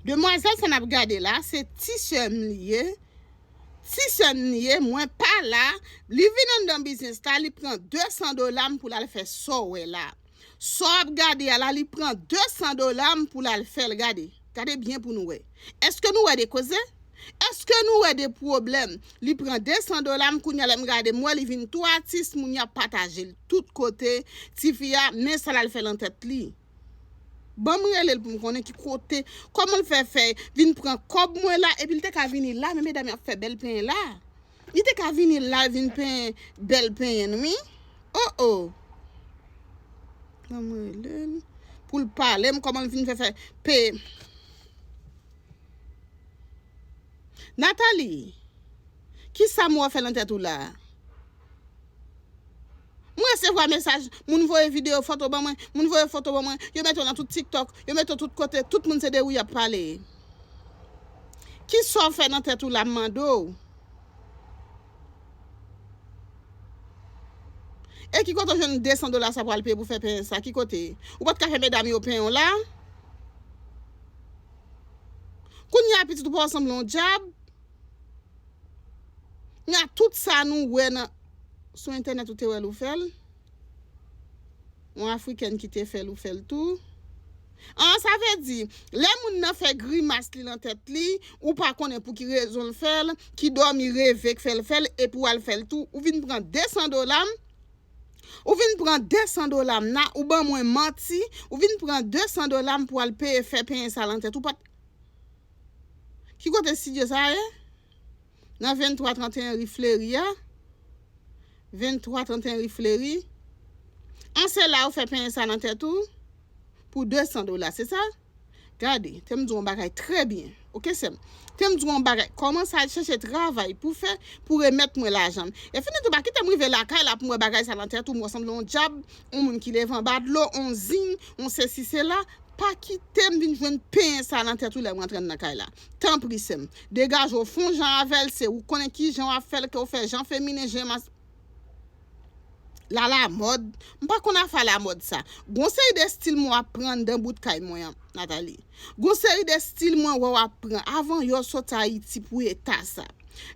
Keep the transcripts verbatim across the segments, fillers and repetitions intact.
Demwazèl sa n ap gade la, se ti sè m li ye. Ti sè m li ye, mwen pa la. Li vin anndan biznis la, li pran de san dola m pou l al fè sa w wè la. Sa w ap gade a la, li pran de san dola m pou l al fè l. Gade. Gade byen pou nou wè. Èske nou wè de koze? Èske nou wè de pwoblèm? Li pran de san dola m, kounye a lè m gade, m wè li vin tou atis, moun y ap pataje l tout kote. Tifi a, men sa l al fè nan tèt li. Ban m rele l pou m konnen ki kote, kòman l fè fè vin pran kòb mwen la, epi l te ka vini la, men medam y ap fè bèl penyen la. Li te ka vini la, vin penyen, bèl penyen n, wi. Oh, oh. Ban m rele l pou l pale m kòman l vin fè fè pe. Nathalie, kisa m wè w fè nan tèt ou la? Mwen resevwa mesaj, moun voye videyo, foto ban mwen, moun voye foto ban mwen, yo mete w nan tout TikTok, yo mete w tout kote, tout moun se de ou y ap pale. Kisa w fè nan tèt ou la, m mande w? E ki kote w jwenn de san dola sa pou al peye pou fè penyen sa? Ki kote? Ou pa t ka fè medam yo penyen w la? Kounye a pitit ou pa w sanble yon dyab. Kounye a tout sa nou wè nan, sou entènèt ou te wè l ou fè l. Yon afrikèn ki te fè l ou fè l tou. An, sa vle di, lè moun nan fè grimas li nan tèt li, ou pa konnen pou ki rezon l fè l, ki dòmi reve k fè l fè l, epi w al fè l tou, ou vin pran de san dola m, ou vin pran de san dola m na, ou ban mwen manti, ou vin pran de san dola m pou al peye fè penyen sa nan tèt ou, pa t Ki kote estidyo sa ye? Nan venntwa tranteyen ri Fleri a? Venntwa tranteyen ri Fleri? An se la ou fè penyen sa nan tèt ou? Pou de san dola, se sa? Gade, te m di w yon bagay trè byen. Oke, sè m. Te m di w yon bagay. Kòmanse al chèche travay pou fè, pou remèt mwen lajan m. E fini tou, pa kite m rive lakay la pou m wè bagay sa nan tèt ou, m wè w sanble yon dyab, yon moun ki leve anba dlo, yon zing, yon sesi sela. Pa kite m vin jwenn penyen sa nan tèt ou lè m rantre anndan kay la. Tanpri, sè m. Degaje w, fè yon jan avè l, se ou konnen ki jan w ap fè l, ke w fè jan feminen, jan mas-, la lamòd. M pa konn afè lamòd sa. Gon seri de estil mwen w ap pran anndan bout kay mwen an, Nathalie. Gon seri de estil mwen wè w ap pran. Avan yo sot Ayiti pou eta sa.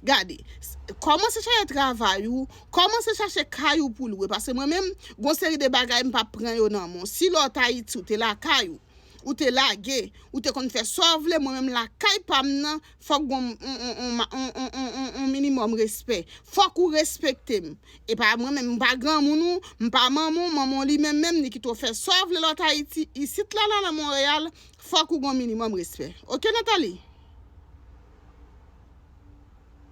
Gade, s-, kòmanse chache travay ou, kòmanse chache kay ou pou lwe. Paske mwen menm, gon seri de bagay m p ap pran yo nan men w. Si lòt Ayiti ou te lakay ou, ou te lage, ou te konn fè sa w vle, mwen menm lakay pa m nan, fòk gon yon, yon, yon, yon, yon, yon, yon, yon minimòm respè. Fòk ou respekte m. E pa mwen menm, m pa granmoun ou, m pa manman w, manman w li menm menm, li kite w fè sa w vle lòt Ayiti, isit la, la, nan Monreyal, fòk ou gon minimòm respè. Oke, Nathalie?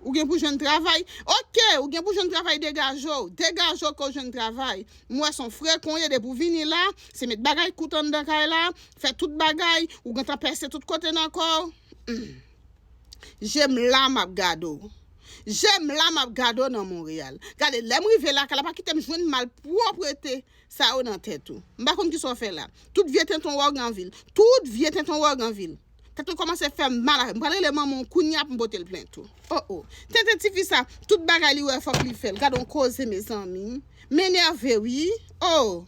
Ou gen pou jwenn travay? Oke, ou gen pou jwenn travay, degaje w. Degaje w ke w jwenn travay. M wè se yon frekan w ye, depi w vini la, se met bagay kout anndan kay la, fè tout bagay, ou gentan pèse tout kote nan kò w. Hmm. Je m la m ap gade w. Je m la m ap gade w nan Monreyal. Gade, lè m rive lakay la, pa kite m jwenn malpwòpte sa yo nan tèt ou. M pa konn kisa w fè la. Tout vye tenten w wè w gen anvi l. Tout vye tenten w wè w gen anvi l. Tèt mwen kòmanse fè m mal avè m. M pral rele manman w kounye a pou m pote l plent ou. Oh, oh. Tenten tifi sa, tout bagay li wè fòk li fè l. Gade yon koze, mezanmi. M enève, wi. Oh.